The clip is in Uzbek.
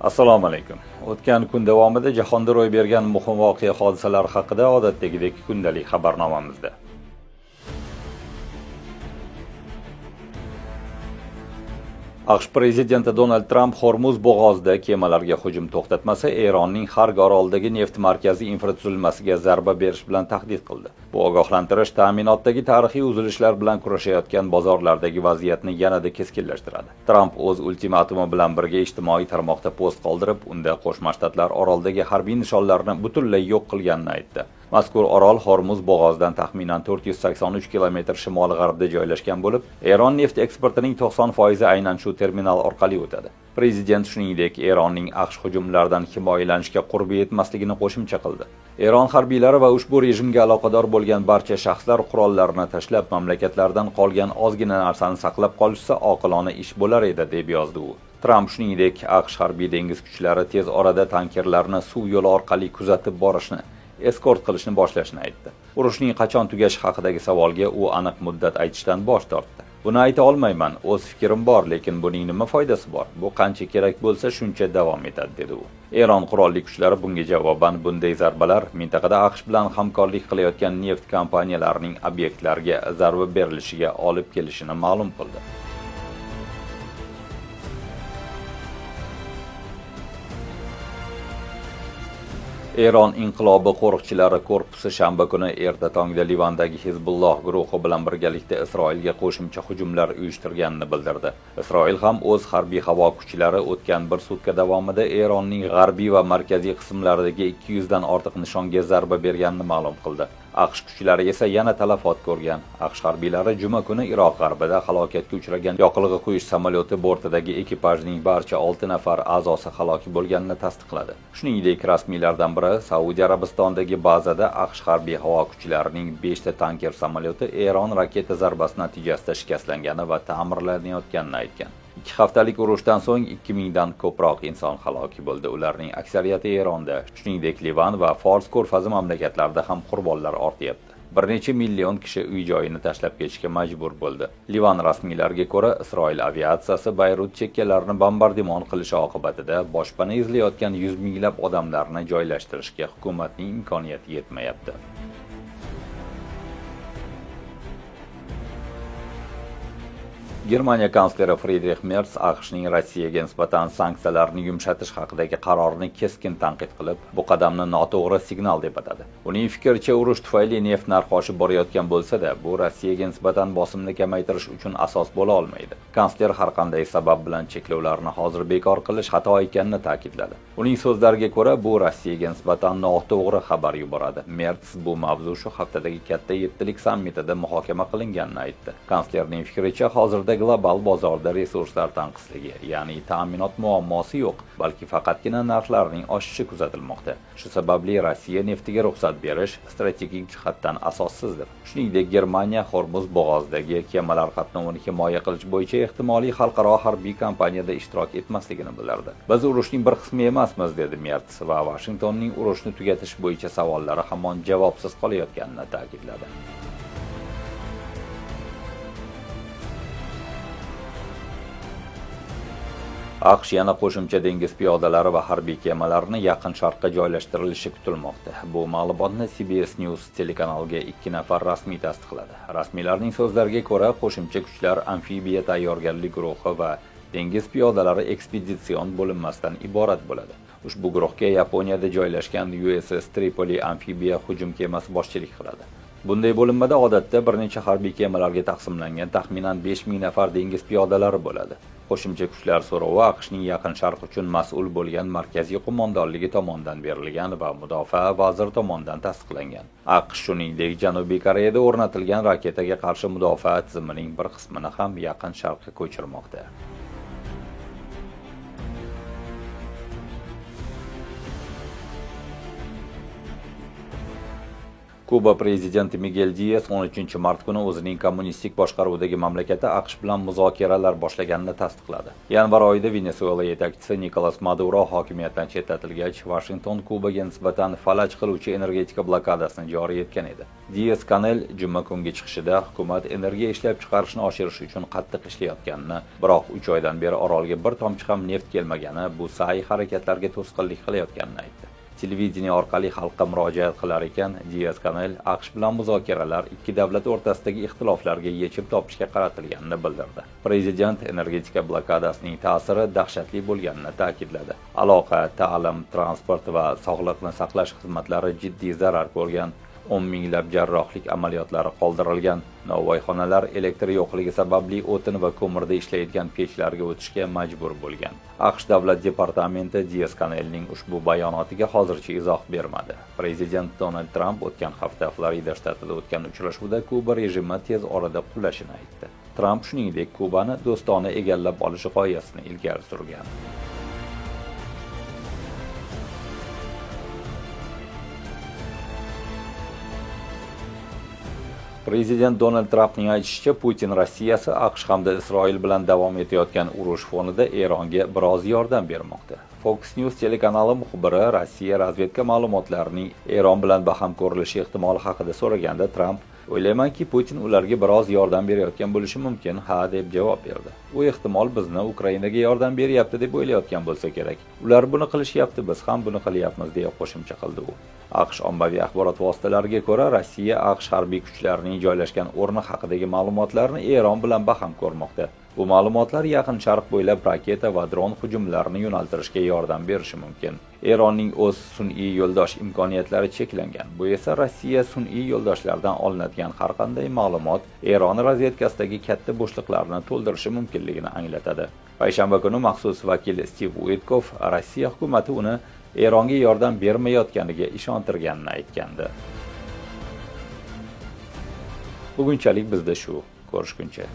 Assalomu alaykum. O'tgan kun davomida jahonda ro'y bergan muhim voqea hodisalar haqida odatdagidek kundalik xabarnomamizda. AQSh prezidenti Donald Tramp Hormuz bo'g'ozida kemalarga hujum to'xtatmasa, Eronning Xarg orolidagi neft markazi infratuzilmasiga zarba berish bilan tahdid qildi. Bu ogohlantirish ta'minotdagi tarixiy uzilishlar bilan kurashayotgan bozorlardagi vaziyatni yanada keskinlashtiradi. Tramp o'z ultimatumi bilan birga ijtimoiy tarmoqda post qoldirib, unda Qo'shma Shtatlar oroldagi harbiy nishonlarni butunlay yo'q qilganini aytdi. Mazkur orol Hormuz bo'g'ozidan taxminan 483 kilometr shimoli-g'arbda joylashgan bo'lib, Eron neft eksportining 90% aynan shu terminal orqali o'tadi. Prezident shuningdek, Eronning AQSh hujumlaridan himoyalanishga qurbi yetmasligini qo'shimcha qildi. Eron harbiylari va ushbu rejimga aloqador bo'lgan barcha shaxslar qurollarini tashlab, mamlakatlaridan qolgan ozgina narsani saqlab qolishsa oqilona ish bo'lar edi, deb yozdi u. Tramp shuningdek, AQSh harbiy dengiz kuchlari tez orada tankerlarni suv yo'li orqali kuzatib borishni, eskort qilishni boshlashini aytdi. Urushning qachon tugashi haqidagi savolga u aniq muddat aytishdan bosh tortdi. Buni ayta olmayman, o'z fikrim bor, lekin buning nima foydasi bor? Bu qancha kerak bo'lsa, shuncha davom etadi, dedi u. Eron qurolli kuchlari bunga javoban bunday zarbalar mintaqada AQSh bilan hamkorlik qilayotgan neft kompaniyalarining obyektlariga zarba berilishiga olib kelishini ma'lum qildi. Eron inqilobi qo'riqchilari korpusi shanba kuni erta tongda Livandagi Hizbulloh guruhi bilan birgalikda Isroilga qo'shimcha hujumlar uyushtirganini bildirdi. Isroil ham o'z harbiy havo kuchlari o'tgan bir sutka davomida Eronning g'arbiy va markaziy qismlaridagi 200 dan ortiq nishonga zarba berganini ma'lum qildi. AQSh kuchlari esa yana talafot ko'rgan. AQSh harbiylari juma kuni Iroq g'arbida halokatga uchragan yoqilg'i quyish samolyoti bortidagi ekipajning barcha 6 nafar a'zosi halok bo'lganini tasdiqladi. Shuningdek, rasmiylardan biri Saudiya Arabistonidagi bazada AQSh harbiy havo kuchlarining 5 ta tanker samolyoti Eron raketa zarbasi natijasida shikastlangani va ta'mirlanayotganini aytgan. 2 haftalik urushdan so'ng 2000 dan ko'proq inson halok bo'ldi. Ularning aksariyati Eronda, shuningdek Livan va Fors ko'rfazi mamlakatlarida ham qurbonlar ortyapti. Bir necha million kishi uy-joyini tashlab ketishga majbur bo'ldi. Livan rasmiylariga ko'ra, Isroil aviatsiyasi Bayrut chekkalarini bombardimon qilishi oqibatida boshpana izlayotgan yuz minglab odamlarni joylashtirishga hukumatning imkoniyati yetmayapti. Germaniya kansleri Fridrix Merz AQShning Rossiyaga nisbatan sanksiyalarni yumshatish haqidagi qarorini keskin tanqid qilib, bu qadamni noto'g'ri signal deb atadi. Uning fikricha, urush tufayli neft narxi oshib borayotgan bo'lsa-da, bu Rossiyaga nisbatan bosimni kamaytirish uchun asos bo'la olmaydi. Kansler har qanday sabab bilan cheklovlarni hozir bekor qilish xato ekanini ta'kidladi. Uning so'zlariga ko'ra, bu Rossiyaga nisbatan noto'g'ri xabar yuboradi. Merz bu mavzu shu haftadagi katta yettilik sammitida muhokama qilinganini aytdi. Kanslerning fikricha, hozirda global bozorda resurslar tanqisligi, ya'ni ta'minot muammosi yo'q, balki faqatgina narxlarning oshishi kuzatilmoqda. Shu sababli Rossiya neftiga ruxsat berish strategik jihatdan asossizdir. Shuningdek, Germaniya Hormuz bo'g'ozidagi kemalar qatnovini himoya qilish bo'yicha ehtimoliy xalqaro harbiy kampaniyada ishtirok etmasligini bildirdi. Biz urushning bir qismi emasmiz, dedi Merz va Vashingtonning urushni tugatish bo'yicha savollari hamon javobsiz qolayotganini ta'kidladi. AQSh yana qo'shimcha dengiz piyodalari va harbiy kemalarini Yaqin Sharqqa joylashtirilishi kutilmoqda. Bu ma'lumotni CBS News telekanaliga ikki nafar rasmiy tasdiqladi. Rasmiylarning so'zlariga ko'ra, qo'shimcha kuchlar amfibiya tayyorgarlik guruhi va dengiz piyodalari ekspeditsion bo'linmasidan iborat bo'ladi. Ushbu guruhga Yaponiyada joylashgan USS Tripoli amfibiya hujum kemasi boshchilik qiladi. Bunday bo'linmada odatda bir necha harbiy kemalarga taqsimlangan taxminan 5000 nafar dengiz piyodalari bo'ladi. Qo'shimcha kuchlar so'rovi AQShning Yaqin Sharq uchun mas'ul bo'lgan markaziy qo'mondonligi tomonidan berilgan va mudofaa vaziri tomonidan tasdiqlangan. AQSh shuningdek Janubiy Koreyada o'rnatilgan raketaga qarshi mudofaa tizimining bir qismini ham Yaqin Sharqqa ko'chirmoqda. Kuba prezidenti Migel Dias 13-mart kuni o'zining kommunistik boshqaruvidagi mamlakati AQSh bilan muzokaralar boshlaganini tasdiqladi. Yanvar oyida Venesuela yetakchisi Nikolas Maduro hokimiyatdan chetlatilgach, Vashington Kubaga nisbatan falaj qiluvchi energetika blokadasini joriy etgan edi. Dias Kanel juma kungi chiqishida hukumat energiya ishlab chiqarishni oshirish uchun qattiq ishlayotganini, biroq 3 oydan beri orolga bir tomchi ham neft kelmagani bu sa'y harakatlarga to'sqinlik qilayotganini aytdi. Televideniye orqali xalqqa murojaat qilar ekan, Dias Kanel AQSh bilan muzokaralar ikki davlat o'rtasidagi ixtiloflarga yechim topishga qaratilganini bildirdi. Prezident energetika blokadasining ta'siri dahshatli bo'lganini ta'kidladi. Aloqa, ta'lim, transport va sog'liqni saqlash xizmatlari jiddiy zarar ko'rgan. 10 minglab jarrohlik amaliyotlari qoldirilgan. Novvoyxonalar elektr yo'qligi sababli o'tin va ko'mirda ishlaydigan pechlarga o'tishga majbur bo'lgan. AQSh davlat departamenti Dias Kanelning ushbu bayonotiga hozircha izoh bermadi. Prezident Donald Tramp o'tgan hafta Florida shtatida o'tgan uchrashuvda Kuba rejimi tez orada qulashini aytdi. Tramp shuningdek Kubani do'stona egallab olish g'oyasini ilgari surgan. Prezident Donald Trampning aytishicha, Putin Rossiyasi AQSh hamda Isroil bilan davom etayotgan urush fonida Eronga biroz yordam bermoqda. Fox News telekanali muxbiri Rossiya razvedka ma'lumotlarining Eron bilan baham ko'rilishi ehtimoli haqida so'raganda Tramp "O'ylaymanki, Putin ularga biroz yordam berayotgan bo'lishi mumkin, ha" deb javob berdi. U ehtimol bizni Ukrainaga yordam beryapti deb o'ylayotgan bo'lsa kerak. Ular buni qilishyapti, biz ham buni qilyapmiz, deya qo'shimcha qildi u. AQSh ommaviy axborot vositalariga ko'ra, Rossiya AQSh harbiy kuchlarining joylashgan o'rni haqidagi ma'lumotlarni Eron bilan baham ko'rmoqda. Bu ma'lumotlar Yaqin Sharq bo'ylab raketa va dron hujumlarini yo'naltirishga yordam berishi mumkin. Eronning o'z sun'iy yo'ldosh imkoniyatlari cheklangan. Bu esa Rossiya sun'iy yo'ldoshlardan olinadigan har qanday ma'lumot Eron razvedkasidagi katta bo'shliqlarni to'ldirishi mumkinligini anglatadi. Payshanba kuni maxsus vakil Stiv Uitkov Rossiya hukumati uni Eronga yordam bermayotganiga ishontirganini aytgandi. Bugunchalik bizda shu. Ko'rishguncha.